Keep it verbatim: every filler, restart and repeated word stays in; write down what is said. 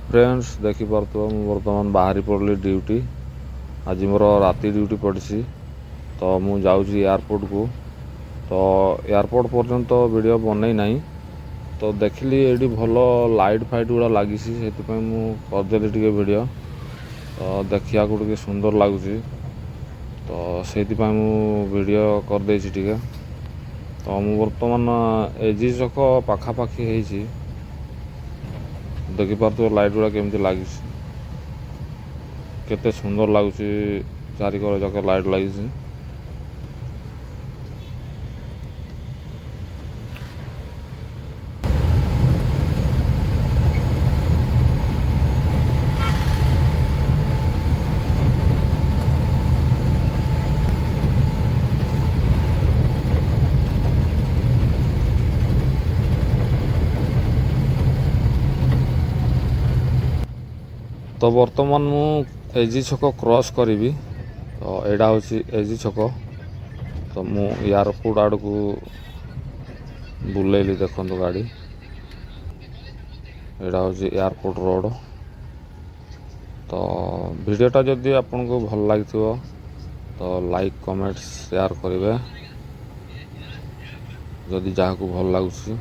Friends, ଦେଖିପାରୁଥିବ, ମୁଁ ବର୍ତ୍ତମାନ ବାହାରି ପଡ଼ିଲି ଡ୍ୟୁଟି। ଆଜି ମୋର ରାତି ଡ୍ୟୁଟି ପଡ଼ିଛି। ତ ମୁଁ ଯାଉଛି ଏୟାରପୋର୍ଟକୁ। ତ ଏୟାରପୋର୍ଟ ପର୍ଯ୍ୟନ୍ତ ଭିଡ଼ିଓ ବନେଇ ନାହିଁ। ତ ଦେଖିଲି ଏଇଠି ଭଲ ଲାଇଟ୍ ଫାଇଟ୍ ଗୁଡ଼ା ଲାଗିଛି, ସେଥିପାଇଁ ମୁଁ କରିଦେଲି ଟିକେ ଭିଡ଼ିଓ। ତ ଦେଖିବାକୁ ଟିକେ ସୁନ୍ଦର ଲାଗୁଛି, ତ ସେଇଥିପାଇଁ ମୁଁ ଭିଡ଼ିଓ କରିଦେଇଛି ଟିକେ। ତ ମୁଁ ବର୍ତ୍ତମାନ ଏଜି ଛକ ପାଖାପାଖି ହେଇଛି। ଦେଖିପାରୁଥିବ ଲାଇଟ୍ ଗୁଡ଼ା କେମିତି ଲାଗିଛି, କେତେ ସୁନ୍ଦର ଲାଗୁଛି, ଚାରିକର ଯାକ ଲାଇଟ୍ ଲାଗିଛି। ତ ବର୍ତ୍ତମାନ ମୁଁ ଏଜି ଛକ କ୍ରସ୍ କରିବି। ତ ଏଇଟା ହେଉଛି ଏଜି ଛକ। ତ ମୁଁ ଏୟାରପୋର୍ଟ ଆଡ଼କୁ ବୁଲେଇଲି, ଦେଖନ୍ତୁ ଗାଡ଼ି। ଏଇଟା ହେଉଛି ଏୟାରପୋର୍ଟ ରୋଡ଼। ତ ଭିଡ଼ିଓଟା ଯଦି ଆପଣଙ୍କୁ ଭଲ ଲାଗିଥିବ, ତ ଲାଇକ୍, କମେଣ୍ଟ, ସେୟାର କରିବେ, ଯଦି ଯାହାକୁ ଭଲ ଲାଗୁଛି।